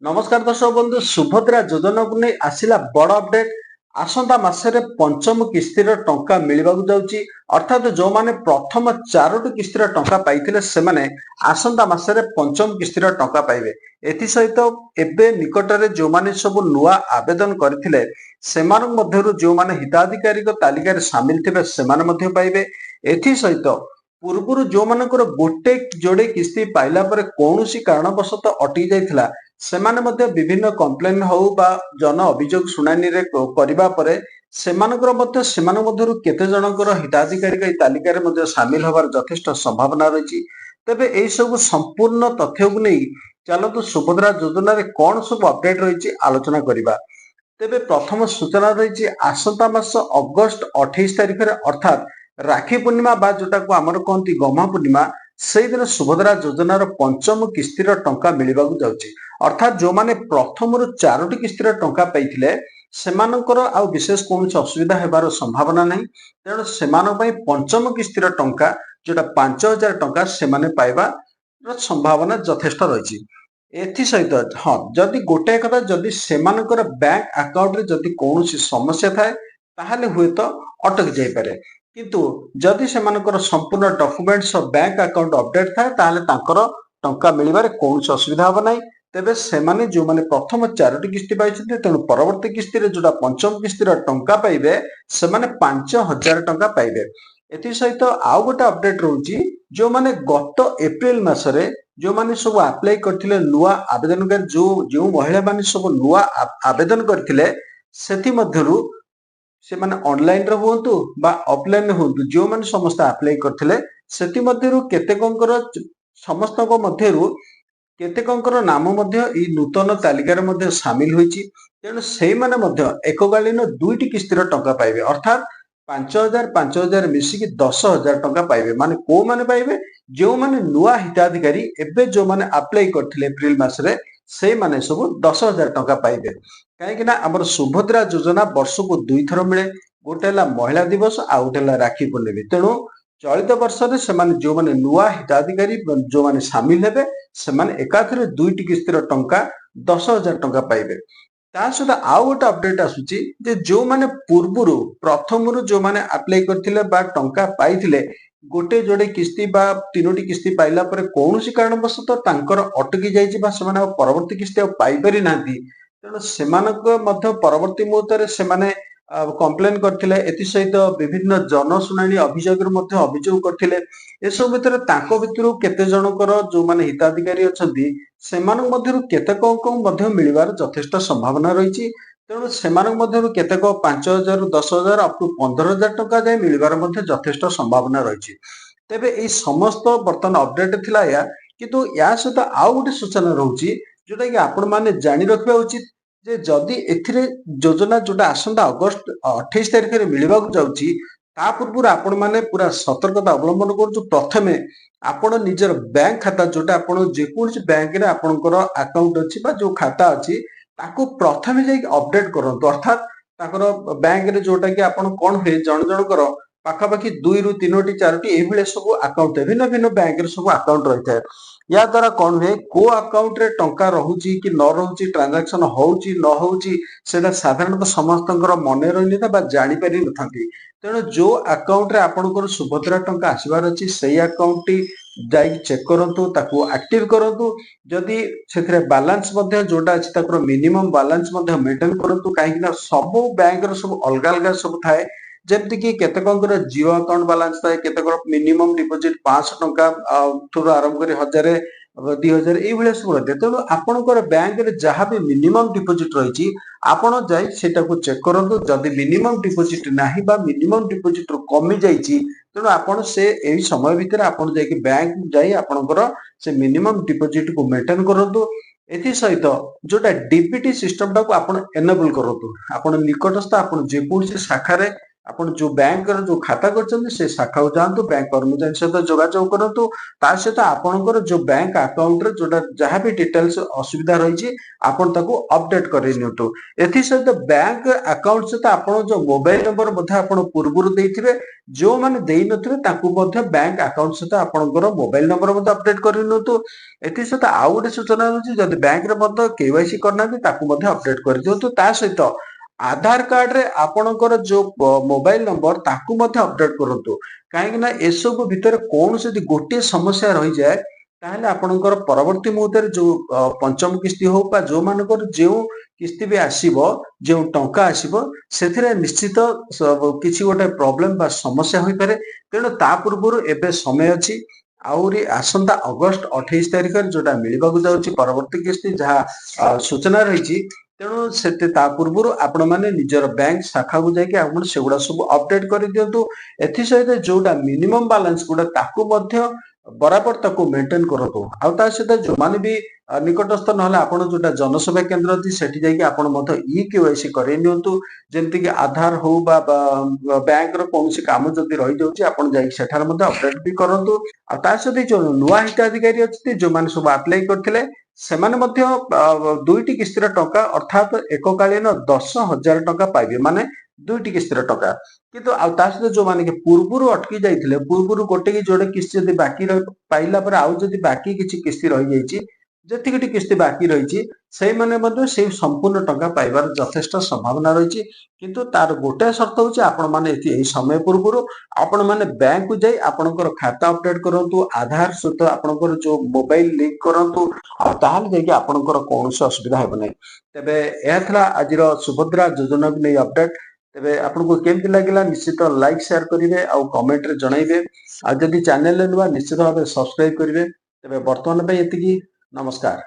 ନମସ୍କାର ଦର୍ଶକ ବନ୍ଧୁ, ସୁଭଦ୍ରା ଯୋଜନାକୁ ନେଇ ଆସିଲା ବଡ ଅପଡେଟ। ଆସନ୍ତା ମାସରେ ପଞ୍ଚମ କିସ୍ତିର ଟଙ୍କା ମିଳିବାକୁ ଯାଉଛି। ଅର୍ଥାତ ଯୋଉମାନେ ପ୍ରଥମ ଚାରୋଟି କିସ୍ତିର ଟଙ୍କା ପାଇଥିଲେ, ସେମାନେ ଆସନ୍ତା ମାସରେ ପଞ୍ଚମ କିସ୍ତିର ଟଙ୍କା ପାଇବେ। ଏଥିସହିତ ଏବେ ନିକଟରେ ଯୋଉମାନେ ସବୁ ନୂଆ ଆବେଦନ କରିଥିଲେ, ସେମାନଙ୍କ ମଧ୍ୟରୁ ଯୋଉମାନେ ହିତାଧିକାରୀଙ୍କ ତାଲିକାରେ ସାମିଲ ଥିବେ, ସେମାନେ ମଧ୍ୟ ପାଇବେ। ଏଥିସହିତ ପୂର୍ବରୁ ଯୋଉମାନଙ୍କର ଗୋଟେ ଯୋଡେ କିସ୍ତି ପାଇଲା ପରେ କୌଣସି କାରଣବଶତଃ ଅଟକି ଯାଇଥିଲା, ସେମାନେ ମଧ୍ୟ ବିଭିନ୍ନ କମ୍ପ୍ଲେନ ହଉ ବା ଜନ ଅଭିଯୋଗ ଶୁଣାଣିରେ କରିବା ପରେ ସେମାନଙ୍କର ମଧ୍ୟ, ସେମାନଙ୍କ ମଧ୍ୟରୁ କେତେ ଜଣଙ୍କର ହିତାଧିକାରୀଙ୍କ ଏହି ତାଲିକାରେ ମଧ୍ୟ ସାମିଲ ହବାର ଯଥେଷ୍ଟ ସମ୍ଭାବନା ରହିଛି। ତେବେ ଏଇ ସବୁ ସମ୍ପୂର୍ଣ୍ଣ ତଥ୍ୟକୁ ନେଇ ଚାଲନ୍ତୁ, ସୁଭଦ୍ରା ଯୋଜନାରେ କଣ ସବୁ ଅପଡେଟ ରହିଛି ଆଲୋଚନା କରିବା। ତେବେ ପ୍ରଥମ ସୂଚନା ରହିଛି, ଆସନ୍ତା ମାସ ଅଗଷ୍ଟ 28 ତାରିଖରେ, ଅର୍ଥାତ୍ ରାକ୍ଷୀ ପୂର୍ଣ୍ଣିମା ବା ଯୋଉଟାକୁ ଆମର କହନ୍ତି ଗହ୍ମା ପୂର୍ଣ୍ଣିମା, ସେଇଦିନ ସୁଭଦ୍ରା ଯୋଜନାର ପଞ୍ଚମ କିସ୍ତିର ଟଙ୍କା ମିଳିବାକୁ ଯାଉଛି। ଅର୍ଥାତ୍ ଯୋଉମାନେ ପ୍ରଥମରୁ ଚାରୋଟି କିସ୍ତିର ଟଙ୍କା ପାଇଥିଲେ, ସେମାନଙ୍କର ଆଉ ବିଶେଷ କୌଣସି ଅସୁବିଧା ହେବାର ସମ୍ଭାବନା ନାହିଁ। ତେଣୁ ସେମାନଙ୍କ ପାଇଁ ପଞ୍ଚମ କିସ୍ତିର ଟଙ୍କା, ଯୋଉଟା 5000 ଟଙ୍କା, ସେମାନେ ପାଇବାର ସମ୍ଭାବନା ଯଥେଷ୍ଟ ରହିଛି। ଏଥିସହିତ ହଁ, ଯଦି ଗୋଟାଏ କଥା, ଯଦି ସେମାନଙ୍କର ବ୍ୟାଙ୍କ ଆକାଉଣ୍ଟରେ ଯଦି କୌଣସି ସମସ୍ୟା ଥାଏ, ତାହେଲେ ହୁଏତ ଅଟକି ଯାଇପାରେ। କିନ୍ତୁ ଯଦି ସେମାନଙ୍କର ସମ୍ପୂର୍ଣ୍ଣ ଡକୁମେଣ୍ଟ ସହ ବ୍ୟାଙ୍କ ଆକାଉଣ୍ଟ ଅପଡେଟ ଥାଏ, ତାହେଲେ ତାଙ୍କର ଟଙ୍କା ମିଳିବାରେ କୌଣସି ଅସୁବିଧା ହେବ ନାହିଁ। ତେବେ ସେମାନେ ଯୋଉମାନେ ପ୍ରଥମ ଚାରୋଟି କିସ୍ତି ପାଇଛନ୍ତି, ତେଣୁ ପରବର୍ତ୍ତୀ କିସ୍ତିରେ ଯୋଉଟା ପଞ୍ଚମ କିସ୍ତିର ଟଙ୍କା ପାଇବେ, ସେମାନେ 5000 ଟଙ୍କା ପାଇବେ। ଏଥିସହିତ ଆଉ ଗୋଟେ ଅପଡେଟ ରହୁଛି, ଯୋଉମାନେ ଗତ ଏପ୍ରିଲ ମାସରେ ଯୋଉମାନେ ସବୁ ଆପ୍ଲାଏ କରିଥିଲେ, ନୂଆ ଆବେଦନକାରୀ, ଯୋଉ ଯେଉଁ ମହିଳାମାନେ ସବୁ ନୂଆ ଆବେଦନ କରିଥିଲେ, ସେଥିମଧ୍ୟରୁ ସେମାନେ ଅନଲାଇନରେ ହୁଅନ୍ତୁ ବା ଅଫଲାଇନରେ ହୁଅନ୍ତୁ, ଯେଉଁମାନେ ସମସ୍ତେ ଆପ୍ଲାଏ କରିଥିଲେ, ସେଥିମଧ୍ୟରୁ କେତେକଙ୍କର, ସମସ୍ତଙ୍କ ମଧ୍ୟରୁ କେତେକଙ୍କର ନାମ ମଧ୍ୟ ଏଇ ନୂତନ ତାଲିକାରେ ମଧ୍ୟ ସାମିଲ ହୋଇଛି। ତେଣୁ ସେଇମାନେ ମଧ୍ୟ ଏକକାଳୀନ ଦୁଇଟି କିସ୍ତିର ଟଙ୍କା ପାଇବେ। ଅର୍ଥାତ୍ 5000, 5000 ମିଶିକି 10,000 ଟଙ୍କା ପାଇବେ। ମାନେ କୋଉମାନେ ପାଇବେ? ଯେଉଁମାନେ ନୂଆ ହିତାଧିକାରୀ, ଏବେ ଯୋଉମାନେ ଆପ୍ଲାଏ କରିଥିଲେ ଏପ୍ରିଲ ମାସରେ, ସେଇମାନେ ସବୁ 10,000 ଟଙ୍କା ପାଇବେ। କାହିଁକି ନା ଆମର ସୁଭଦ୍ରା ଯୋଜନା ବର୍ଷକୁ ଦୁଇଥର ମିଳେ। ଗୋଟେ ହେଲା ମହିଳା ଦିବସ, ଆଉ ଗୋଟେ ହେଲା ରାକ୍ଷୀ ପୂର୍ଣ୍ଣିମା। ତେଣୁ ଚଳିତ ବର୍ଷରେ ସେମାନେ ଯୋଉମାନେ ନୂଆ ହିତାଧିକାରୀ ଯୋଉମାନେ ସାମିଲ ହେବେ, ସେମାନେ ଏକାଥରେ ଦୁଇଟି କିସ୍ତିର ଟଙ୍କା 10,000 ଟଙ୍କା ପାଇବେ। ତା ସହିତ ଆଉ ଗୋଟେ ଅପଡେଟ ଆସୁଛି ଯେ ଯୋଉମାନେ ପୂର୍ବରୁ ପ୍ରଥମରୁ ଯୋଉମାନେ ଆପ୍ଲାଏ କରିଥିଲେ ବା ଟଙ୍କା ପାଇଥିଲେ, ଗୋଟେ ଯୋଡେ କିସ୍ତି ବା ତିନୋଟି କିସ୍ତି ପାଇଲା ପରେ କୌଣସି କାରଣବଶତଃ ତାଙ୍କର ଅଟକି ଯାଇଛି ବା ସେମାନେ ଆଉ ପରବର୍ତ୍ତୀ କିସ୍ତି ଆଉ ପାଇପାରି ନାହାନ୍ତି, ତେଣୁ ସେମାନଙ୍କ ମଧ୍ୟ ପରବର୍ତ୍ତୀ ମୁହୂର୍ତ୍ତରେ ସେମାନେ କମ୍ପ୍ଲେନ କରିଥିଲେ। ଏଥିସହିତ ବିଭିନ୍ନ ଜନଶୁଣାଣି ଅଭିଯୋଗରେ ମଧ୍ୟ ଅଭିଯୋଗ କରିଥିଲେ। ଏସବୁ ଭିତରେ ତାଙ୍କ ଭିତରୁ କେତେ ଜଣଙ୍କର, ଯୋଉମାନେ ହିତାଧିକାରୀ ଅଛନ୍ତି, ସେମାନଙ୍କ ମଧ୍ୟରୁ କେତେକଙ୍କୁ ମଧ୍ୟ ମିଳିବାର ଯଥେଷ୍ଟ ସମ୍ଭାବନା ରହିଛି। ତେଣୁ ସେମାନଙ୍କ ମଧ୍ୟରୁ କେତେକ 5000ରୁ 10,000, ଅପ୍ ଟୁ 15,000 ଟଙ୍କା ଯାଏ ମିଳିବାର ମଧ୍ୟ ଯଥେଷ୍ଟ ସମ୍ଭାବନା ରହିଛି। ତେବେ ଏଇ ସମସ୍ତ ବର୍ତ୍ତମାନ ଅପଡେଟ ଥିଲା ଏହା। କିନ୍ତୁ ଏହା ସହିତ ଆଉ ଗୋଟେ ସୂଚନା ରହୁଛି, ଯୋଉଟା କି ଆପଣମାନେ ଜାଣି ରଖିବା ଉଚିତ ଯେ ଯଦି ଏଥିରେ ଯୋଜନା ଯୋଉଟା ଆସନ୍ତା ଅଗଷ୍ଟ 28 ତାରିଖରେ ମିଳିବାକୁ ଯାଉଛି, ତା ପୂର୍ବରୁ ଆପଣମାନେ ପୁରା ସତର୍କତା ଅବଲମ୍ବନ କରନ୍ତୁ। ପ୍ରଥମେ ଆପଣ ନିଜର ବ୍ୟାଙ୍କ ଖାତା, ଯୋଉଟା ଆପଣ ଯେକୌଣସି ବ୍ୟାଙ୍କରେ ଆପଣଙ୍କର ଆକାଉଣ୍ଟ ଅଛି ବା ଯୋଉ ଖାତା ଅଛି, ତାକୁ ପ୍ରଥମେ ଯାଇକି ଅପଡେଟ କରନ୍ତୁ। ଅର୍ଥାତ୍ ତାଙ୍କର ବ୍ୟାଙ୍କରେ ଯୋଉଟା କି ଆପଣ କଣ ହୁଏ, ଜଣ ଜଣଙ୍କର ପାଖାପାଖି ଦୁଇରୁ ତିନୋଟି, ଚାରୋଟି ଏଇଭଳିଆ ସବୁ ଆକାଉଣ୍ଟ ଥାଏ। ଭିନ୍ନ ଭିନ୍ନ ବ୍ୟାଙ୍କରେ ସବୁ ଆକାଉଣ୍ଟ ରହିଥାଏ। ୟା ଦ୍ୱାରା କଣ ହୁଏ, କୋଉ ଆକାଉଣ୍ଟରେ ଟଙ୍କା ରହୁଛି କି ନ ରହୁଛି, ଟ୍ରାଞ୍ଜାକ୍ସନ ହଉଛି ନ ହଉଛି, ସେଇଟା ସାଧାରଣତଃ ସମସ୍ତଙ୍କର ମନେ ରହିନଥାଏ ବା ଜାଣିପାରି ନଥାନ୍ତି। ତେଣୁ ଯୋଉ ଆକାଉଣ୍ଟରେ ଆପଣଙ୍କର ସୁଭଦ୍ରା ଟଙ୍କା ଆସିବାର ଅଛି, ସେଇ ଆକାଉଣ୍ଟଟି ଯାଇକି ଚେକ୍ କରନ୍ତୁ, ତାକୁ ଆକ୍ଟିଭ କରନ୍ତୁ। ଯଦି ସେଥିରେ ବାଲାନ୍ସ ମଧ୍ୟ ଯୋଉଟା ଅଛି, ତାଙ୍କର ମିନିମମ୍ ବାଲାନ୍ସ ମଧ୍ୟ ମେଣ୍ଟେନ କରନ୍ତୁ। କାହିଁକି ନା ସବୁ ବ୍ୟାଙ୍କର ସବୁ ଅଲଗା ଅଲଗା ସବୁ ଥାଏ। ଯେମିତିକି କେତେକଙ୍କର ଜିରୋ ଆକାଉଣ୍ଟ ବାଲାନ୍ସ ଥାଏ, କେତେକର ମିନିମମ୍ ଡିପୋଜିଟ୍ 500 ଟଙ୍କା ଠାରୁ ଆରମ୍ଭ କରି 1000, 2000 ଏଇଭଳିଆ ସବୁ ରହିଥାଏ। ତେଣୁ ଆପଣଙ୍କର ବ୍ୟାଙ୍କରେ ଯାହା ବି ମିନିମମ୍ ଡିପୋଜିଟ୍ ରହିଛି, ଆପଣ ଯାଇ ସେଇଟାକୁ ଚେକ୍ କରନ୍ତୁ। ଯଦି ମିନିମମ୍ ଡିପୋଜିଟ୍ ନାହିଁ ବା ମିନିମମ୍ ଡିପୋଜିଟ୍ ରୁ କମି ଯାଇଛି, ତେଣୁ ଆପଣ ସେ ଏଇ ସମୟ ଭିତରେ ଆପଣ ଯାଇକି ବ୍ୟାଙ୍କ ଯାଇ ଆପଣଙ୍କର ସେ ମିନିମମ୍ ଡିପୋଜିଟ୍ କୁ ମେଣ୍ଟେନ କରନ୍ତୁ। ଏଥିସହିତ ଯୋଉଟା ଡିବିଟି ସିଷ୍ଟମଟାକୁ ଆପଣ ଏନେବଲ କରନ୍ତୁ। ଆପଣ ନିକଟସ୍ଥ ଆପଣ ଯେକୌଣସି ଶାଖାରେ ଆପଣ ଯୋଉ ବ୍ୟାଙ୍କର ଯୋଉ ଖାତା କରିଛନ୍ତି, ସେ ଶାଖାକୁ ଯାଆନ୍ତୁ, ବ୍ୟାଙ୍କ କର୍ମଚାରୀ ସହିତ ଯୋଗାଯୋଗ କରନ୍ତୁ। ତା ସହିତ ଆପଣଙ୍କର ଯୋଉ ବ୍ୟାଙ୍କ ଆକାଉଣ୍ଟରେ ଯୋଉଟା ଯାହା ବି ଡିଟେଲ୍ସ ଅସୁବିଧା ରହିଛି, ଆପଣ ତାକୁ ଅପଡେଟ କରେଇ ନିଅନ୍ତୁ। ଏଥିସହିତ ବ୍ୟାଙ୍କ ଆକାଉଣ୍ଟ ସହିତ ଆପଣ ଯୋଉ ମୋବାଇଲ ନମ୍ବର ମଧ୍ୟ ଆପଣ ପୂର୍ବରୁ ଦେଇଥିବେ, ଯୋଉମାନେ ଦେଇନଥିବେ ତାଙ୍କୁ ମଧ୍ୟ ବ୍ୟାଙ୍କ ଆକାଉଣ୍ଟ ସହିତ ଆପଣଙ୍କର ମୋବାଇଲ ନମ୍ବର ମଧ୍ୟ ଅପଡେଟ କରି ନିଅନ୍ତୁ। ଏଥିସହିତ ଆଉ ଗୋଟେ ସୂଚନା ରହୁଛି, ଯଦି ବ୍ୟାଙ୍କରେ ମଧ୍ୟ କେୱାଇସି କରିନାହାନ୍ତି, ତାକୁ ମଧ୍ୟ ଅପଡେଟ କରିଦିଅନ୍ତୁ। ତା ସହିତ ଆଧାର କାର୍ଡରେ ଆପଣଙ୍କର ଯୋଉ ମୋବାଇଲ ନମ୍ବର, ତାକୁ ମଧ୍ୟ ଅପଡେଟ କରନ୍ତୁ। କାହିଁକି ନା ଏସବୁ ଭିତରେ କୌଣସି ଯଦି ଗୋଟିଏ ସମସ୍ୟା ରହିଯାଏ, ତାହେଲେ ଆପଣଙ୍କର ପରବର୍ତ୍ତୀ ମୁହୂର୍ତ୍ତରେ ଯୋଉ ପଞ୍ଚମ କିସ୍ତି ହଉ ବା ଯୋଉମାନଙ୍କର ଯେଉଁ କିସ୍ତି ବି ଆସିବ, ଯେଉଁ ଟଙ୍କା ଆସିବ, ସେଥିରେ ନିଶ୍ଚିତ କିଛି ଗୋଟେ ପ୍ରୋବ୍ଲେମ ବା ସମସ୍ୟା ହୋଇପାରେ। ତେଣୁ ତା ପୂର୍ବରୁ ଏବେ ସମୟ ଅଛି, ଆହୁରି ଆସନ୍ତା ଅଗଷ୍ଟ 28 ତାରିଖରେ ଯୋଉଟା ମିଳିବାକୁ ଯାଉଛି ପରବର୍ତ୍ତୀ କିସ୍ତି, ଯାହା ସୂଚନା ରହିଛି। ତେଣୁ ସେତେ ତା ପୂର୍ବରୁ ଆପଣମାନେ ନିଜର ବ୍ୟାଙ୍କ ଶାଖାକୁ ଯାଇକି ଆପଣ ସେଗୁଡା ସବୁ ଅପଡେଟ କରିଦିଅନ୍ତୁ। ଏଥିସହିତ ଯୋଉଟା ମିନିମମ୍ ବାଲାନ୍ସ ଗୁଡା, ତାକୁ ମଧ୍ୟ ବରାବର ତାକୁ ମେଣ୍ଟେନ କରନ୍ତୁ। ଆଉ ତା ସହିତ ଯୋଉମାନେ ବି ନିକଟସ୍ଥ, ନହେଲେ ଆପଣ ଯୋଉଟା ଜନସେବା କେନ୍ଦ୍ର ଅଛି, ସେଠି ଯାଇକି ଆପଣ ମଧ୍ୟ ଇ କେୱାଇସି କରେଇ ନିଅନ୍ତୁ। ଯେମିତିକି ଆଧାର ହଉ ବା ବ୍ୟାଙ୍କର କୌଣସି କାମ ଯଦି ରହିଯାଉଛି, ଆପଣ ଯାଇକି ସେଠାରେ ମଧ୍ୟ ଅପଡେଟ ବି କରନ୍ତୁ। ଆଉ ତା ସହିତ ଯୋଉ ନୂଆ ହିତାଧିକାରୀ ଅଛନ୍ତି, ଯୋଉମାନେ ସବୁ ଆପ୍ଲାଏ କରିଥିଲେ, ସେମାନେ ମଧ୍ୟ ଦୁଇଟି କିସ୍ତିର ଟଙ୍କା, ଅର୍ଥାତ ଏକକାଳୀନ 10,000 ଟଙ୍କା ପାଇବେ, ମାନେ ଦୁଇଟି କିସ୍ତିର ଟଙ୍କା। କିନ୍ତୁ ଆଉ ତା ସହିତ ଯୋଉମାନେ କି ପୂର୍ବରୁ ଅଟକି ଯାଇଥିଲେ, ପୂର୍ବରୁ ଗୋଟେ କି ଯୋଡେ କିସ୍ତି ଯଦି ବାକି ରହି ପାଇଲା ପରେ ଆଉ ଯଦି ବାକି କିଛି କିସ୍ତି ରହିଯାଇଛି, ଯେତିକିଟି କିସ୍ତି ବାକି ରହିଛି, ସେଇମାନେ ମଧ୍ୟ ସେଇ ସମ୍ପୂର୍ଣ୍ଣ ଟଙ୍କା ପାଇବାର ଯଥେଷ୍ଟ ସମ୍ଭାବନା ରହିଛି। କିନ୍ତୁ ତାର ଗୋଟେ ସର୍ତ୍ତ ହଉଛି, ଆପଣମାନେ ଏଠି ଏହି ସମୟ ପୂର୍ବରୁ ଆପଣମାନେ ବ୍ୟାଙ୍କକୁ ଯାଇ ଆପଣଙ୍କର ଖାତା ଅପଡେଟ କରନ୍ତୁ, ଆଧାର ସହିତ ଆପଣଙ୍କର ଯୋଉ ମୋବାଇଲ ଲିଙ୍କ କରନ୍ତୁ, ଆଉ ତାହେଲେ ଯାଇକି ଆପଣଙ୍କର କୌଣସି ଅସୁବିଧା ହେବ ନାହିଁ। ତେବେ ଏହା ଥିଲା ଆଜିର ସୁଭଦ୍ରା ଯୋଜନାକୁ ନେଇ ଅପଡେଟ। ତେବେ ଆପଣଙ୍କୁ କେମିତି ଲାଗିଲା, ନିଶ୍ଚିତ ଲାଇକ୍, ସେୟାର କରିବେ ଆଉ କମେଣ୍ଟରେ ଜଣାଇବେ। ଆଉ ଯଦି ଚ୍ୟାନେଲରେ ନୂଆ, ନିଶ୍ଚିତ ଭାବେ ସବସ୍କ୍ରାଇବ କରିବେ। ତେବେ ବର୍ତ୍ତମାନ ପାଇଁ ଏତିକି। ନମସ୍କାର।